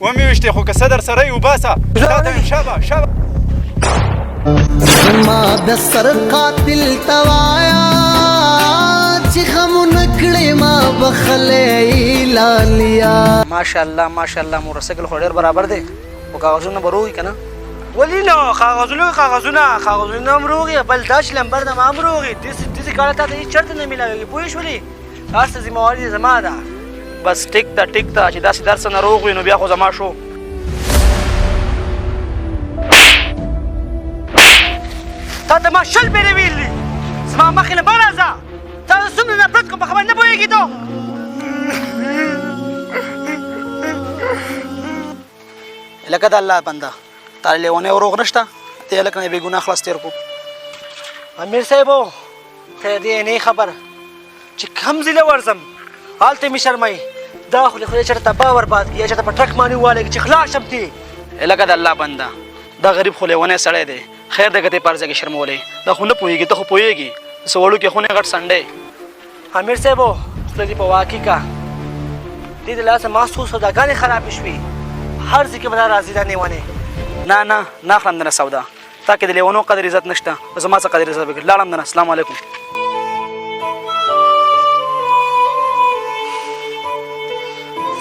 ومې ویشتې خو که څه درسره یې وباسه، تا ته وایم شابه شابه. زما د سر قاتل ته وایا چې غمونه کړې ما بخلې لالیا. ماشاءالله ماشاءالله، موټرسایکل خو ډېر برابر دی، خو کاغذونه به روغ وي که نه؟ ولې نه، کاغذونه کاغذونه کاغذونه هم روغ وي، بل دا چې لمبر د ما هم روغ وي. داسې کاله تا ته هېڅ چېرته نه میلاوېږي، پوه شولې؟ هر څه ذمهواري زما ده. بس ټیک ده ټیک ده، چې داسې درڅه نه روغ وي نو بیا خو زما شو. تا ته ما 20 پېرې ویلي زما مخې نه مه راځه، تا زه څومره نفرت کوم په خبره نه پوهېږي ته. لکه د الله بنده، تا لیونی وروغ نشته، ته هلک نه بې ګناه خلاص تېر کړو. امیر صاحب ته دې نه خبر چې کوم ځای له ورځم هلته مې شرموي، دا خو له خدای چېرته تباه برباد کړي، یا چېرته په ټرک باندې ووالېږي چې خلاص شم ترې. لکه د الله بنده، دا غریب خو لیونی سړی دی، خیر دی که ته یې په هر ځای کې شرمولی، دا خو نه پوهېږي، ته خو پوهېږي، څه وړوکی خونې غټ سنډی. امیر صاحب خوله دې په واکې که، دې د لاسه ما څو سوداګانې خرابې شوې، هر ځای کې به دا راځي دا نیونی. نه نه نه اخلم درنه سودا، تا کې د لیونو قدر عزت نشته، زما څه قدر عزت وکړي. لاړم درنه، السلام علیکم.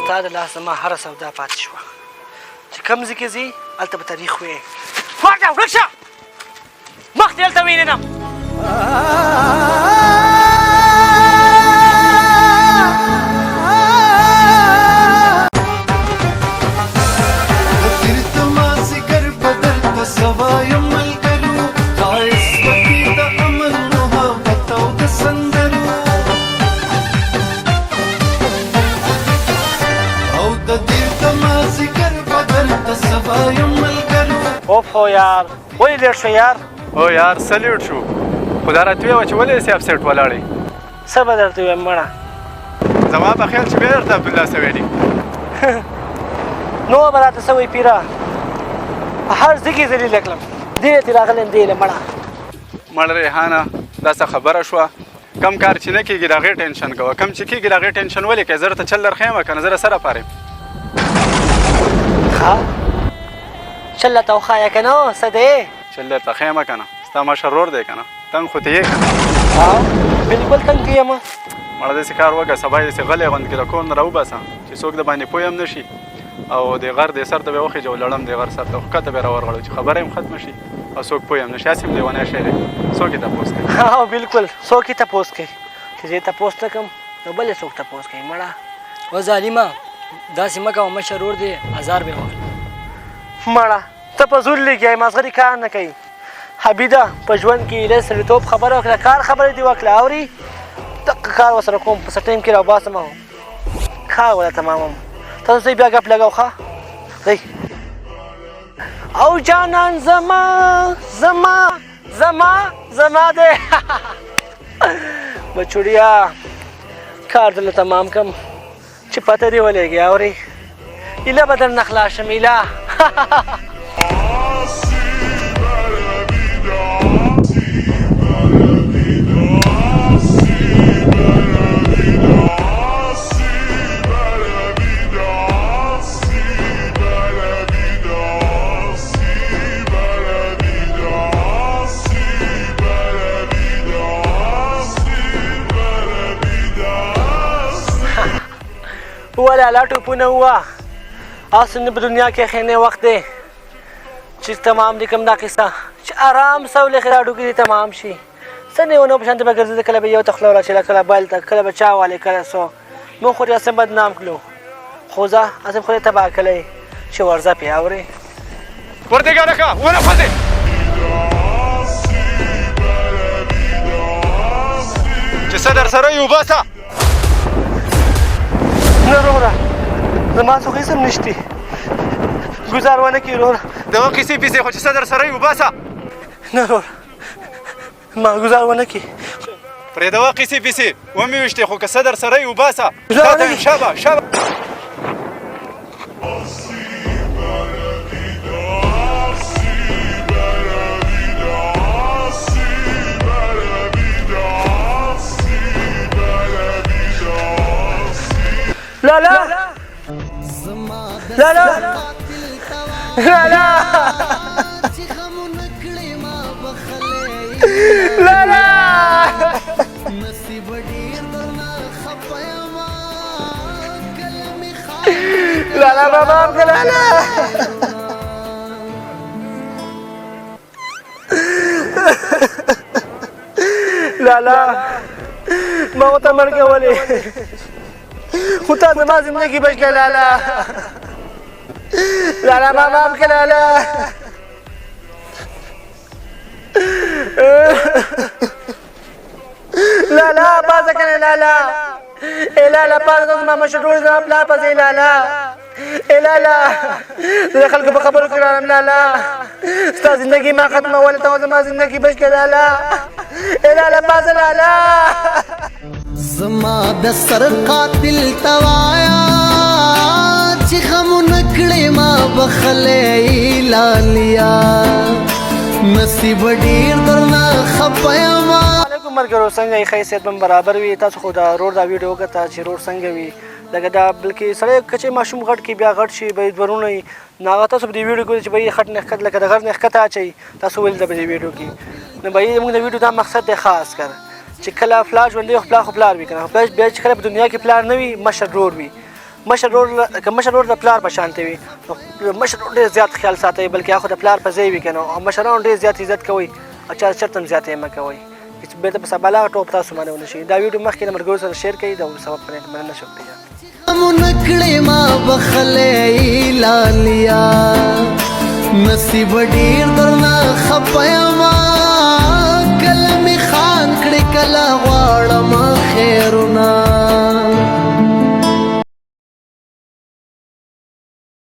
ستا د لاسه ما هره سودا پاتې شوه، چې کوم ځای کې ځي هلته به تاریخ وې. ورشه ورک شه، مخ دې هلته وینم. اوف یار، ولې لېټ شو یار؟ او یار څه لېټ شو، خو دا راته ووایه چې ولې داسې اپسېټ ولاړې؟ څه به درته ووایم مړه؟ زما په خیال چې بیا درته عبدالله څه ویلي. نور به راته څه وایي پیره، په هر ځای کې ذلیل کړم، دې ته راغلی یم دې له مړه. مړه ریحانه، دا څه خبره شوه؟ کم کار چې نه کېږي د هغې ټینشن کوه، کم چې کېږي د هغې ټینشن ولې کوې؟ زه درته چل درښیم که نه، زه در سره پاریم. ښه چل راته وښایه که نه، څه دی؟ چل درته ښیم که نه، ستا مشر ورور دی که نه، تنګ خو ترې یې که نه؟ بالکل تنګ ترې یم. مړه داسې کار وکړه، سبا یې داسې غلی غوندې له کور نه راوباسه چې څوک د باندې پوه هم نه شي، او د غر د سر ته به وخېژه او لړم د غر سر ته ښکته به راورغړو چې خبره یې هم ختمه شي او څوک پوه هم نه شي. هسې هم لیونی شی دی، څوک یې تپوس کوي؟ ها بالکل، څوک یې تپوس کوي؟ چې زه یې تپوس نه کوم نو بل یې څوک تپوس کوي مړه. و ظالمه داسې مه کوه، مشر ورور دی ازار به واخلي. مړه ته په زور لګیا یې، مازغه کار نه کوي. حبیده په ژوند کې له سړیتوب خبره وکړه، کار خبره دې وکړه، اوري دقه کار ورسره کوم، په څه ټایم کې راوباسم او کار ولا تماموم. تاسو ځئ بیا ګپ لګاو. ښه ځئ. او جانان زما زما زما زما دی. بچوړیا کار درله تمام کم چې پته دې ولګي، اوري ایله به درنه خلاص شم ایله. ولا لا ټوپونه وه، هسې نه په دنیا کې ښېنې وخت دی چې تمام دي کوم دا قصه چې آرام سولې ښې هډوکي دې تمام شي. څه نیونو په شان ته به ګرځېده، کله به یو ته خوله وراچوله، کله بل ته، کله به چا والې، کله څو. موږ خو دې هسې بدنام کړو، خو ځه هسې خو دې تباه کړی چې ورځه پرې اورې. ورته ګاډه ښه ونه خوځې. چې څه در سره یې وباسه. نه وروره، زما څه هېڅ هم نشتي، ګوزار ونه کړي وروره. دغه قیصې پیسې خو چې څه در سره یې وباسه. نه وروره، ما ګوزار ونه کړي. پرېږده قیصې پیسې، ومې ویشتې خو که څه در سره یې وباسه. تا ته وایم شابه شابه. لالا زما د لالا، لالا، لالا، لالا، بابا لالا. لالا، ما ورته مرګ ولې، خو تا زما زندګي بچ کړه لالا. لالا، ما معاف کړه لالا. لالا، پاسه کنه لالا. ای لالا، پاسه، زما مشر ورور، زما پلار پسې لالا. ای لالا، زه د خلکو په خبرو کې راغلم لالا. ستا زندګي ما ختموله، ته زما زندګي بچ کړه لالا. ای لالا، پاسه لالا. زما د سر قاتل ته وایا چې غمونه کړې ما بخلې لالیا، نصیب ډیر درنه خپه یم. علیکم ملګرو، څنګه یې؟ ښه صحت به برابر وي. تاسو خو دا رور دا ویډیو وکته چې رور څنګه وي، لکه دا بلکې سړی کچې ماشوم غټ کې بیا غټ شي به ورونه وي. نو هغه تاسو په دې ویډیو کې چې به یې خټ نه ښکته، لکه د غر نه ښکته اچوي، تاسو ولیده په دې ویډیو کې. نو به یې موږ د ویډیو دا مقصد دی، خاص کر چې کله پلار ژوندی، خو پلار خو پلار وي که نه، بیا چې کله په دنیا کې پلار نه وي، مشر ورور وي. مشر ورور که مشر ورور د پلار په شان ته وي، نو مشر ورور ډېر زیات خیال ساتي، بلکې هغه خو د پلار په ځای وي که نه. او مشرانو ډېر زیات عزت کوئ او چا چېرته هم زیاتی مه کوئ چې بېرته په سبا لاغه ټوپ تاسو باندې ونه شي. دا ویډیو مخکې د ملګرو سره شیر کړئ، دا سبب مننه، شکریه. غمونه کړې ما بخلې لالیا، نصیب ډیر درنه خپه یم. کله مې خان کړې، کله غواړم خیرونه.